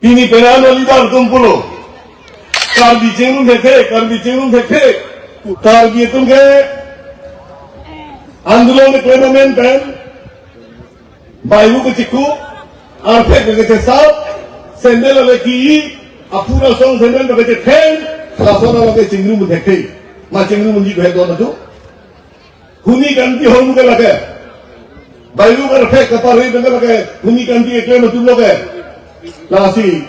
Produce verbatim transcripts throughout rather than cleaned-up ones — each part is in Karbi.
Pini penang leader atum pulo, Karbi chingrum thekthe, Karbi chingrum thekthe. Karbi atum ke andolon keklem amen pen, baihu kachikup, arphek kachesap, sandal ale ki-i, apura song sandal kachetheng, lason along ke chingrum thekthe. Ma chingrum ji ko he don atum. Huni kanti hong ke lake. Baihu arphek kapare ke lake. Huni kanti eklem atum lake. Lasi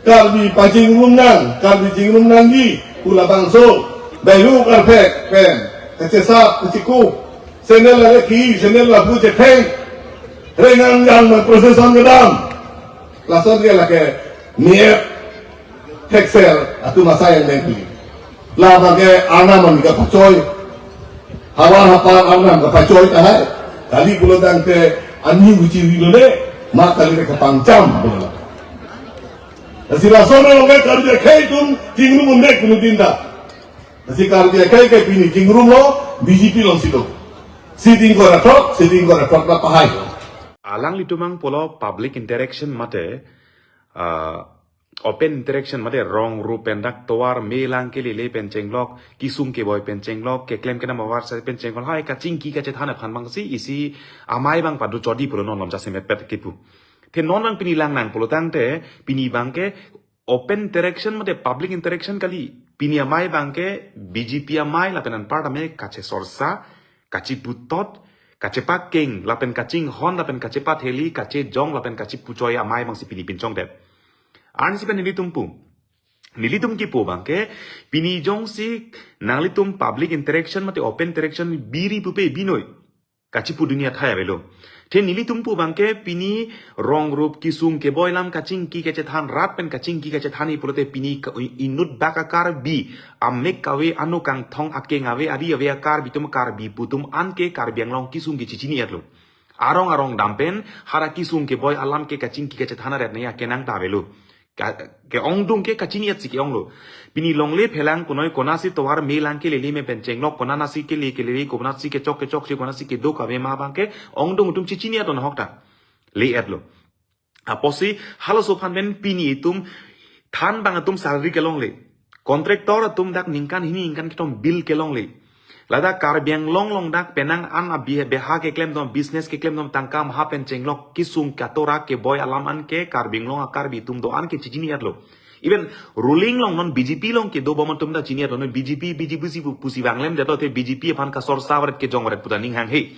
Karbi pachingrum nang, Karbi chingrum nangji pu labangso. Baihu arphek pen kachesap, kachikup, sandal ale ki-i, sandal lapu chetheng, rengang yang ma procession kedam. Lason ke lake niat thekser atum asai yang dengki. Labang ke arnam ami kapachoi. Havar hapar arnam kapachoi tahai. Kali pulo tangte ani uchi ri lone, ma kali ke kapangcham pulo. Lasi lason along ke Karbi akhei atum chingrum un-e kunu dinta. Lasi Karbi akhei ke pini chingrumlo, B J P alongsi do. Sitting ko rathok, sitting ko rathok na pahai. Alanglitum ang pulo public interaction mate, ah, open interaction mate rong rup pen dak tovar melang kelele pen chenglok, kesung keboi pen chenglok, keklem kenam avar sa pen chenglok, hai kachingki kachethan aphan abangsi isi amei abang pado chodi pulo non lam jasemet pet kipu. The non abang pini lang nang pulo tangte, pini abang ke open interaction mate public interaction kali. Pini amei abang ke B J P amei lapen anparta amei kachesorsa, kachiputot, kachepakeng, lapen kachinghon, lapen kachepatheli, kachejong, lapen kachipuchoi amei abangsi pini pinchongdet. Ansi pen nelitum pu. Nelitum kipu abang ke, pini jongsi nanglitum public interaction mate open interaction biri pupe binoi. Kachipu dunia thai avelo. The nelitum pu abang ke pini rong rup kesung keboi alam kachingki kachethan rat pen kachingki kachethan-i pulote pini ka-, inut bak a-Karbi, amek kave, ano kangthong akeng ave, ari ave a-Karbi atum, Karbi pu atum an ke Karbi Anglong kesung ke chechini-etlo. Arong arong dam pen hara kesung keboi alam ke kachingki kachethan aret ne akenang ta avelo. Ka-, ke-ongdung ke kachini-et si ke-onglo. Pini longle phelang punoi konatsi tovar melang kelele me pen chenglok, konatsi kele kelele, konatsi kechok kechok si, konatsi kedo kave ma abang ke-ongdung atum chechini-et ahok ta. Le-etlo. Apotsi halaso aphan pen pini itum than abang atum salary kelongle. Contractor atum dak ningkan hini ningkan kethom bill kelongle. Ladak Karbi Anglong along dak penang an abi beha keklemdun, business keklemdun, tangka maha pen chenglok, kesung katora keboi alam an ke Karbi Anglong a-Karbi atum do-an ke chechini-etlo. Even ruling along non B J P along kedo bom atum ta chini-etlo, non B J P, B J P si pu-, pusi bang lemdetlo, the B J P aphan kasorsa varet kejong varet pu ta ning hanghe.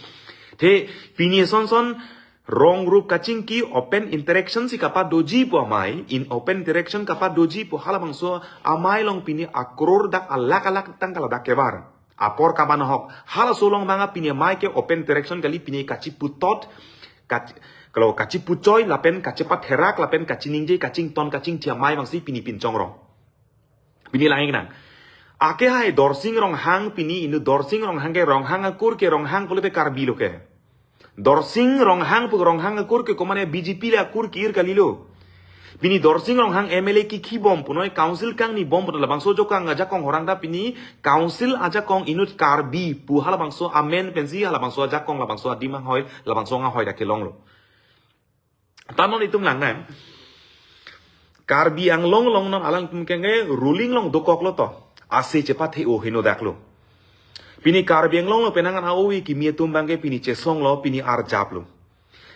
The pini eson son rong rup kachingki open interaction si kapadoji pu amei, in open interaction kapadoji pu halabangso amei along pini akror dak alakh alakh tangka ladak kebar. Apor kaban ahok. Halaso along abang a pini amei ke open interaction kali, pini kachiputot, kach-, kalau kachipuchoi lapen kachipatherak lapen kachiningje, kachington, kachingthi amei abangsi pini pinchongrong. Pini lang-ik nang. Ake hai Dorsing Ronghang, pini inut Dorsing Ronghang ke, Ronghang akur ke, Ronghang pulote Karbi lo ke. Dorsing Ronghang pu Ronghang akur ke komane B J P le akur ke-ir kalilo. Pini Dorsing Ronghang M L A kikhi bom punoi, council kangni bom punoi, labangso ajakong, ajakong horang ta pini council ajakong inut Karbi pu halabangso amen pensi halabangso ajakong, labangso adim anghoi, labangso anghoi ta kelonglo. Ta non itum lang nang. Karbi Anglong along non alangtum kenge ruling along dokoklo to. Ase chepathe-o heno daklo. Pini Karbi Anglong along penang an a-ove kimi atum abang ke pini chesonglo, pini arjaplo.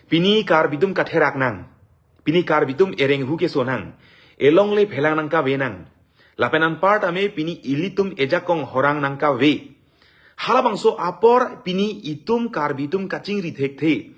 Pini Karbi atum katherak nang. Pini Karbi atum erenghu keso nang. Elongle phelang nangkave nang. Lapen anparta me pini ilitum ejakong horang nangkave. Halabangso apor pini itum Karbi atum kachingri thekthe.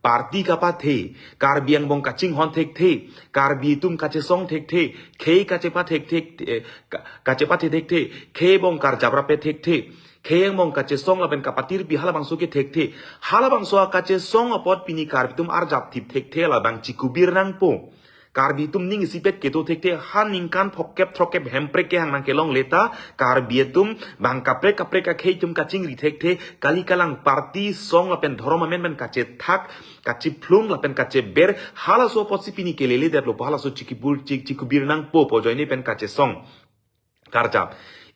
Party kapathe, Karbi angbong kachinghon thekthe, Karbi atum kachesong thekthe, khei kachepa thekthe, eh, ka-, kachepathe thekthe, khei angbong karjap rape thekthe, khei angbong kachesong lapen kapatirpi halabangso ke thekthe. Halabangso akachesong apot pini Karbi atum arjap thip thekthe, labang chikubir nangpo. Karbi atum ning isipet kedo thekthe, ha ningkan phokep throkep hemprek kehang nang kelongle ta, Karbi atum bang kaprek kaprek akhei atum kachingri thekthe, kali kalang party song lapen dhorom amen pen kachethak, kachiphlung lapen kacheber, halaso apotsi pini keleledetlo pu, halaso chikibur, chik-, chikubir nangpo pu ajoine pen kachesong karjap.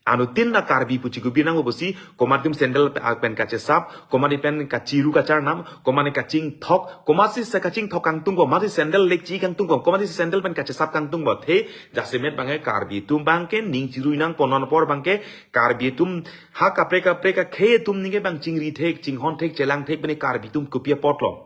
Anuttin na Karbi pu chikupir nangpo pusi, komat atum sandal pe-, pen kachesap, komat atum pen kachiru kacharnam, komat atum kachingthok, komat si sa kachingthok kangtung ko, komat si sandal lek chi kangtung ko, komat si sandal pen kachesap kangtung ko. Athe, jasemet abangke Karbi atum abangke, ning chirui nangpo non apor abangke, Karbi atum, ha kaprek kaprek akhei atum ningke abang chingri thek, chinghon thek, chelang thek, bene Karbi atum kopi apotlo.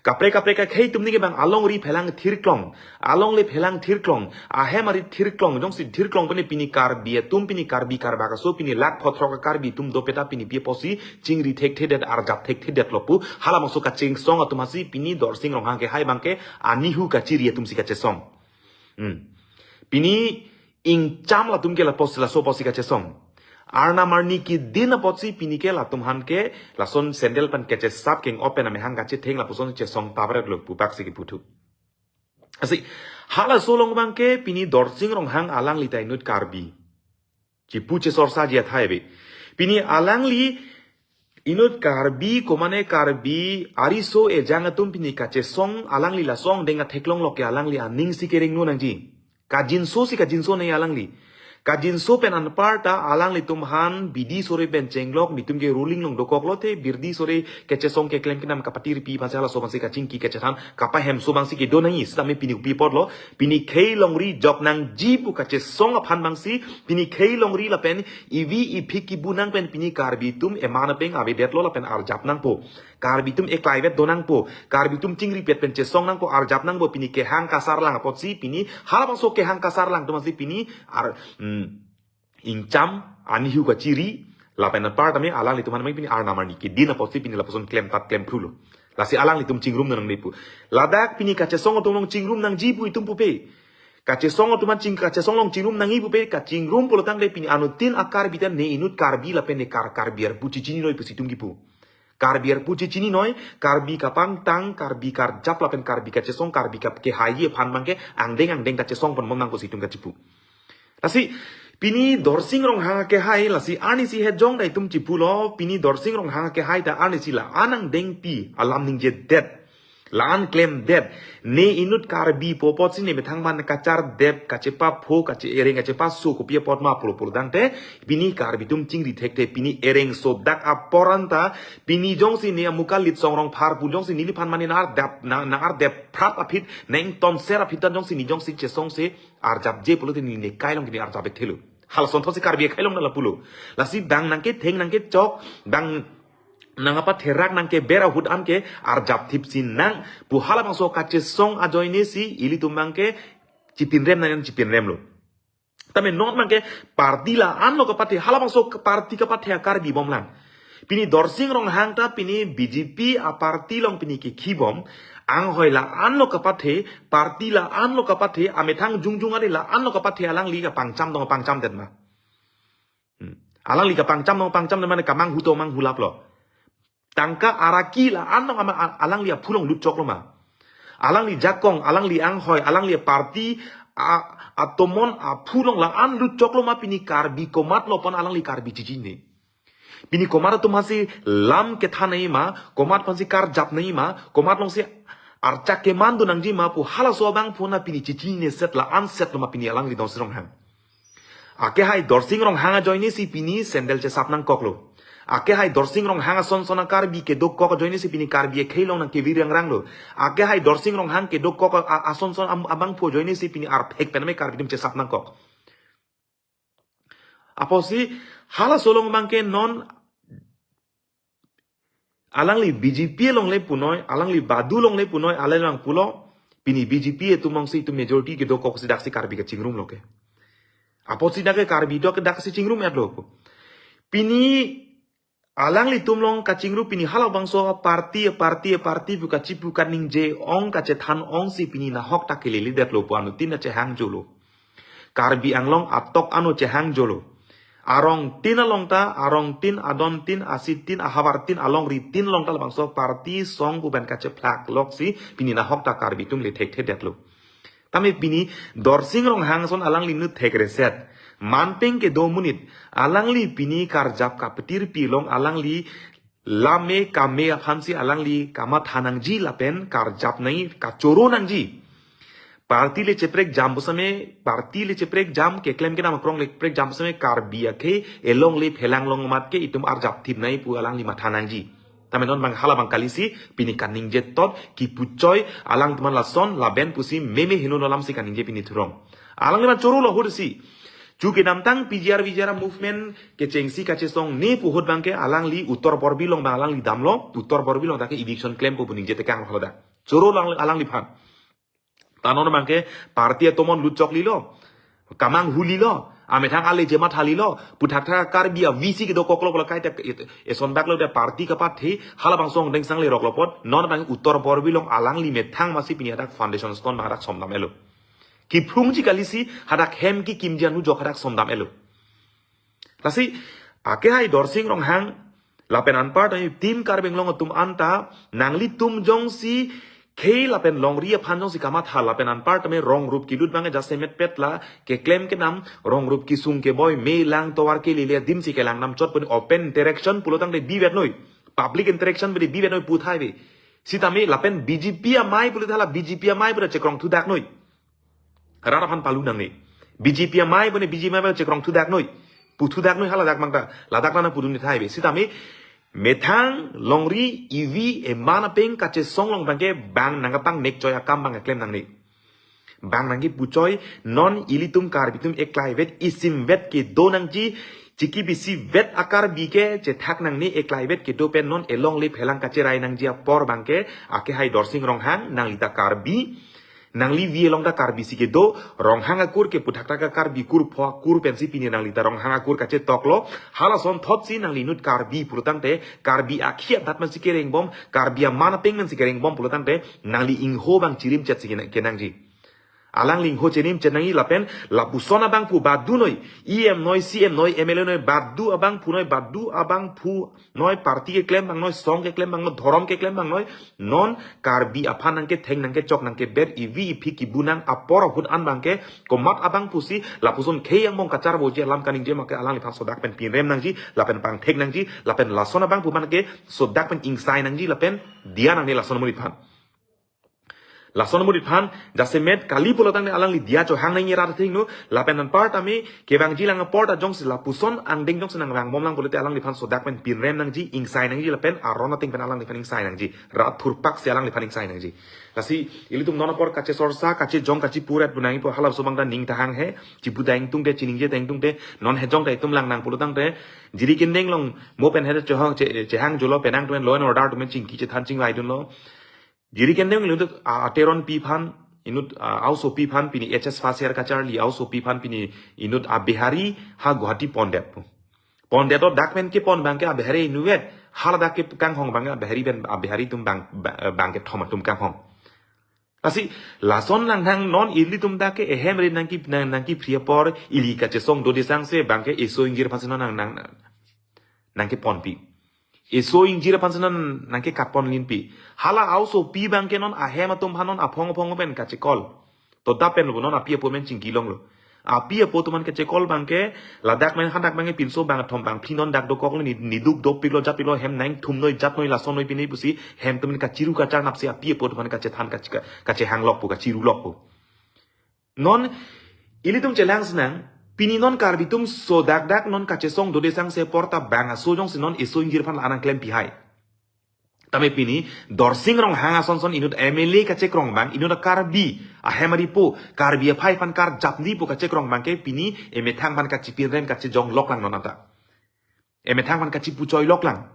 Kaprek kaprek akhei atum ningke abang alongri phelang thirklong, alongle phelang thirklong, ahem arit thirklong, jongsi thirklong bene pini Karbi atum, pini Karbi Karbak aso, pini lakh phothrok Karbi atum dopeta pini pi apotsi chingri thekthedet, arjap thekthedetlo pu, halabangso kachesong atum aphansi pini Dorsing Ronghang akehai abangke anihu kachiri atumsi kachesong. Hmm. Pini ingcham latum ke lapos laso apotsi kachesong. Arnam arni kedin apotsi pini ke latum aphan ke lason sandal pen kachesap keng-op pen amehang kachetheng lapuson chesong pabret lo pu bak si kipu thu. Lasi, halaso along abangke pini Dorsing Ronghang alangli ta inut Karbi. Chipu chesorsaji athai ave. Pini alangli inut Karbi, komane Karbi ariso ejang atum pini kachesong, alangli laso angdeng atheklong lo ke alangli aning si kereng nu nangji. Kajinso si kajinso nai alangli. Kajinso pen anparta alanglitum aphan bidi sore pen chenglok, netum ke ruling along dokok lote, bidi sore kachesong keklem kenam kapatirpi aphansi halaso aphansi kachingki kachethan kapahemso abangsi kedo nangji, sitame pini kopi apotlo, pini khei longri jok nangji pu kachesong aphan abangsi, pini khei longri lapen ivi iphik kibu nang pen pini Karbi atum eman apeng avedetlo lapen arjap nangpo. Karbi atum eklaivet do nangpo. Karbi atum chingripet pen chesong nangpo, arjap nangpo, pini kehang kasarlang apotsi pini, halabangso kehang kasarlang atum aphansi pini, ar, hmm, ingcham, anihu kachiri, lapen anparta me alanglitum aphan me pini arnam arni kedin apotsi pini lapuson klemtat klemphrulo. Lasi alanglitum chingrum nangne pu. Ladak pini kachesong atum along chingrum nangji pu itum pupe. Kachesong atum aphan ching, kachesong along chingrum nangji pupe, kachingrum pulotangte pini anuttin a-Karbi ta ne inut Karbi lapen ne Kar, Karbi arpu chechini noi pusi itum kipu. Karbi arpu chechini noi, Karbi kapangtang, Karbi karjap lapen Karbi kachesong, Karbi kap kehai aphan abangke angdeng angdeng ta chesong ponbom nangpo pusi itum kachipu. Lasi, pini Dorsing Ronghang akehai, lasi arnisi hejong ta itum chipulo, pini Dorsing Ronghang akehai ta arnisi la-an angdengpi, alam ningjedet, la-an klemdet, ne inut Karbi pu apotsi ne methang man kachardet, kachepapho, kache-ereng, kachepaso, kopi apot ma pulo pulotangte, pini Karbi atum chingri thekthe, pini ereng sodak apor anta, pini jongsi ne amukalit Songrong Pharpu jongsi neliphan mane nang-ardap, nang, nang-ardap phrap aphi, neng tonser aphi ta jongsi ne jongsi chesongse arjapje pulote ne, ne kailong ke ne arjap-ik thelo. Halason thotsi Karbi akhei along na lapulo. Lasi bang nangketheng nangkechok, bang nang apa therak nangkeber ahut an ke arjap thipsi nang pu halabangso kachesong ajoine si ilitum abangke chipinrem nang chipinremlo. Tame non abangke party la-an lo kapathe, halabangso party kapathe a-Karbi bomlang. Pini Dorsing Ronghang ta pini B J P a-party along pini kekhibom, anghoi la-an lo kapathe, party la-an lo kapathe, amethang jongjong ade la-an lo kapathe, alangli kapangcham tong pangchamdet ma. Hmm. Alangli kapangcham tong pangchamdet mane kamanghu tong manghulaplo. Tangka araki la-an tong ama a-, alangli aphu along lutchoklo ma. Alangli jakong, alangli anghoi, alangli party, a, atomon aphu along la-an lutchoklo ma pini Karbi komatlo pon alangli Karbi chechini. Pini komat atum aphansi lam kethan nangji ma, komat aphansi karjap nangji ma, komat alongsi archak keman do nangji ma pu halaso abangphu na pini chechiniset la-an setlo ma pini alangli Dorsing Ronghang. Akehai Dorsing Ronghang ajoine si pini sandal chesap nangkoklo. Akehai Dorsing Ronghang ason son a-Karbi kedokok ajoine si pini Karbi akhei along nangkevir rangranglo. Akehai Dorsing Ronghang kedokok a, a, ason son am, abangphu ajoine si pini arphek pen me Karbi atum chesap nangkok. Apotsi halaso along abangke non alangli B J P along le punoi, alangli badu along le punoi, alangli pulo, pini B J P atum alongsi itum majority kedokok si daksi Karbi kachingrum lo ke. Apotsi dak ke Karbi dok daksi chingrum-etlo pu. Pini alanglitum along kachingrum pini halabangso party, party, party pu kachipu kaningje ong kachethan ong si pini nahok ta keleledetlo pu anuttin ta chehangjolo. Karbi Anglong atok ano chehangjolo. Arongtin along ta, arongtin, adontin, asitin, ahavartin, alongritin along ta labangso party song pu pen kachephlak lok si pini nahok ta Karbi atum le thekthedetlo. Tame pini Dorsing Ronghang ason alangli nu thekreset. Manpeng kedo monit. Alangli pini karjap kapatirpi along alangli lame kame aphansi alangli kamatha nangji lapen karjap nangji kachoro nangji. Party le cheprek jam pusitame, party le cheprek jam, keklem kedam akrong le cheprek jam pusitame Karbi akhei elongle phelang long amat ke itum arjap thip nangji pu alangli matha nangji. Tame non abang hala abang kalisi pini kaningje tot kipuchoi alangtum aphan lason laben pusi meme heno alam si kaningje pini thurong. Alangliphan choro lo ahut si. Chu kedamtang P G R V G R movement kechengsi kachesong ne pu ahut abang ke alangli Uttar Borbil along abang alangli damlo, Uttar Borbil along dak ke eviction klempo pu ningje tekang lo dak. Choro lo alang, alangliphan. Ta non abang ke party atomon lutchok lilo. Kamang hulilo. Amethang ale jemat halilo. Puthakthak Karbi a V C kedokok lo, lo kaita eson bak lo de party kapathe. Hala abang song deng sang le rok lo apot. Non abang Uttar Borbil along alangli methang masi pini hadak foundation stone abang hadak somdam-etlo. Kiphrungji kalisi hadak hem kekimji anu jok hadak somdam-etlo. Lasi, akehai Dorsing Ronghang, lapen anparta team Karbi Anglong atum anta, nanglitum jongsi, khei lapen longri aphan jongsi kamatha lapen anparta me rong rup kilut abang jasemet pet la, keklem kedam, rong rup kesung keboi, me lang tovar kelele adim si kelang nam chot pu ne open interaction pulo tangte bivet noi. Public interaction pu ne bivet noi pu thai ve. Sitame lapen B J P amei pulo thala B J P amei pu ne chekrong thudak noi. Rat aphan palu nangne. B J P amei pu ne B J P amei pu ne chekrong thudak noi. Pu thudak noi hala dak mangta. Ladak nana pudun ni thai ve. Sitame methang longri evi eman apeng kachesong along abang ke bang nangkapangnek choi akam abang keklem nangne. Bang nangkepuchoi non ilitum Karbi atum eklaivet isimvet kedo nangji chiki bisivet a-Karbi ke chethak nangne eklaivet kedo pen non elongle phelang kacherai nangji apor abang ke akehai Dorsing Ronghang nangli ta Karbi. Nangli V along ta Karbi si kedo, Ronghang akur ke puthakthak a-Karbi kur pho akur pensi pini nangli ta Ronghang akur kachetok lo, halason thot si nangli inut Karbi pulo tangte, Karbi akhi adat man si kereng bom, Karbi aman apeng man si kereng bom pulo tangte, nangli ingho abang chirim chet si kena-, kenangji. Alangli ingho chirim chet nangji lapen, lapuson abangphu badu noi, E M noi, C M noi, M L A noi, badu abangphu noi, badu abangphu noi, party keklem abang noi, song keklem abang noi, dhorom keklem abang noi, non Karbi aphan nangketheng nangkechok nangkeber ivi iphi kibu nang apor ahut an abang ke komat abangphu si lapuson khei angbong kacharvoji alam kaningje make alangliphan sodak pen pinrem nangji lapen pangthek nangji lapen lason abangphu abang ke sodak pen ingsai nangji lapen diya nangne lason amonit aphan. Lason amonit aphan, jasemet kali pulo tangte alangli diya chohang nangji rat athengno, lapen anparta me, kevangji lang apor ta jongsi lapuson angdeng jongsi nangvang bom lang pulote alangliphan sodak pen pinrem nangji, ingsai nangji lapen aron ateng pen alangliphan ingsai nangji. Rat thurpak si alangliphan ingsai nangji. Lasi, ilitum non apor kachesorsa, kachejong, kachepuret pu nangji pu halabangso abang ta ning tahang he, chipu ta ingtungte, chiningje ta ingtungte, non hejong ta itum lang nang pulo tangte, jiri kendeng along, mo pen he chohang, che-, chehang jolo penang tumen law and order tumen chingki chethan chingvai dunlo. Jiri kendeng inut, a, a Teronpi aphan, inut, a, a-osopi aphan pini H S Fasher kacharli, a-osopi aphan pini inut a Bihari ha Guwahati pondet pu. Pondet o dak pen kepon abang ke a Bihari inutvet, haladak ke kanghong abang a Bihari pen, a Bihari atum abang, ba-, abang kethom atum kanghong. Lasi, lason nanghang non ilitum dak ke ehem ri nangke, nang, nangkephri apor ili kachesong dode sangse abang ke eso ingjir aphan si non nang, nang, nangkeponpi. Eso ingjir aphan si non nangkekatpon linpi. Hala a-osopi abang ke non ahem atum aphan non aphong aphong pen kachekol. To dak pen lo non api apo men chingki longlo. Api apo atum aphan kachekol abang ke ladak men hadak abang ke pinso bangthom bangphli non dak dokok lo ni, niduk dopik lo japik lo hem nangthum noi jat noi lason noi pine pusi hem atum kachiru kacharnap si api apo atum aphan kachethan kache-, kachehang lok pu kachiru lok pu. Non, ilitum chelang senang, pini non Karbi atum sodak dak non kachesong dode sangse apor ta bang aso jongsi non eso ingjir aphan la-an nangklempi hai. Tame pini, Dorsing Ronghang ason son inut M L A kachekrong abang, inut a Karbi, ahem aripo, Karbi aphai aphan karjap nangji pu kachekrong abang ke pini, emethang aphan kachipinrem kachejong lok lang non anta. Emethang aphan kachipuchoi lok lang.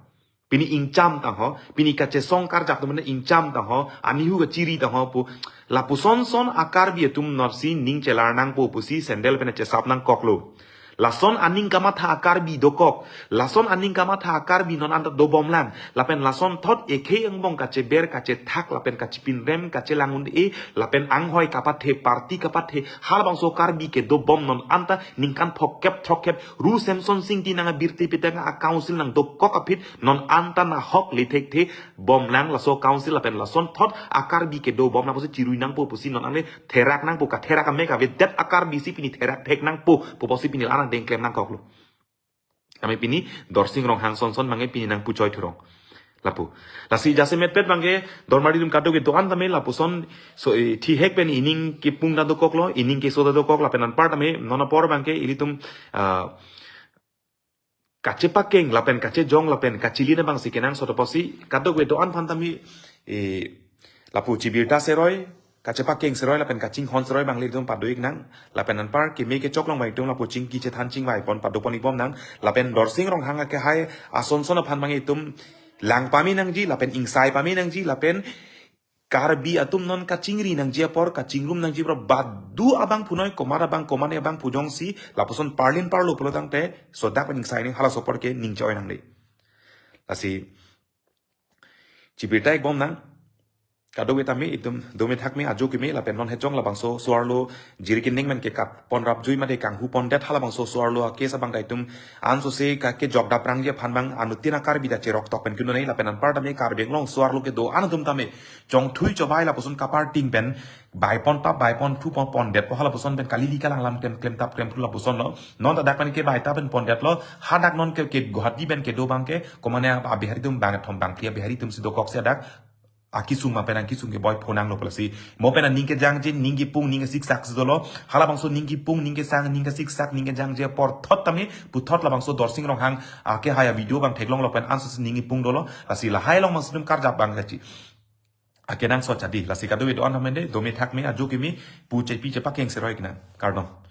Pini ingcham tang ho, pini kachesong karjap atum aphan ingcham tang ho, anihu kachiri tang ho pu. Lapuson son a Karbi atum nor si ning chelar nangpo pusi sandal pen chesap nangkok lo. Lason aning kamatha a Karbi dokok. Lason aning kamatha a Karbi non anta dobom lang. Lapen lason thot ekhei angbong kacheber kachethak lapen kachipinrem kachelang un-e. Lapen anghoi kapathe party kapathe halabangso Karbi kedobom non anta ningkan phokep throkkep Ru Semson Singti nang abirti pitang a council nangdokok aphi non anta nahok le thekthe bom lang laso council lapen lason thot a Karbi kedobom nangpo si chirui nangpo pusi non angle therak nangpo katherak amek avedet a Karbi si pini therak thek nangpo pu pusi pini la-an angdeng klem nangkok lo. Kami pini Dorsing Ronghang son son abang ke pini nangpuchoi thurong. Lapu. Lasi jasemetpet abangke dormari atum kadokave do-an tame lapuson so, eh, thihek pen ining kepung ta dokoklo, ining keso ta dokok lapen anpar tame non apor abangke ilitum, ah, kachepakeng lapen kachejong lapen kachilin abangsi kenangsot apotsi kadokave do-an aphan tame, eh, lapu chibirta seroi, kachepakeng seroi lapen kachinghon seroi abang ilitum pado-ik nang. Lapen anpar keme kechok along abang itum lapu chingki chethan chingvaipon padopon-ik bom nang. Lapen Dorsing Ronghang akehai asonson aphan abang itum lang pame nangji lapen ingsai pame nangji lapen Karbi atum non kachingri nangji apor, kachingrum nangji apor, badu abang punoi, komat abang, komatne abang pu jongsi lapuson parlin parlo pulo tangte sodak pen ingsai ning halaso apor ke ning choi nangne. Lasi chibirta-ik bom nang. Kadokave tame itum dome thakme ajo keme lapen non hejong labangso so-arlo jiri kining men kekat pon rapjui mate kanghu pondet halabangso so-arlo a-case abang ta itum ansose ka kejok daprangji aphan abang anuttin a-Karbi ta cherok tok pen kinu nai lapen anpar tame Karbi Anglong so-arlo kedo-an atum tame chongthui chobai lapuson kaparting pen baipon tap baipon thu pon pondetpo halapuson pen kalili kalang lam klem klem tap klem thu lapusonlo. Non ta dak pen ke bai tap pen pondetlo. Hadak non ke, ke Guwahati pen kedo abangke komatne a-Bihari atum bangkethom bangphli a-Bihari atumsi dokoksi hadak. Akesung ma pen akesung keboi phonanglo pulo si. Mo pen aning kejangje, ning kepung, ning kesiksak si dolo. Halabangso ning kepung, ning kesang, ning kesiksak, ning kejangje apor thot tame puthot labangso Dorsing Ronghang akehai a-video abang theklonglo pen ansose ning kepung dolo. Lasi lahai along abangsi itum karjap abang kachi. Akenangsot chadi. Lasi kadokave do-an tame de, dome thakme ajo keme pu chepi chepakeng seroi-ik nang. Kardom.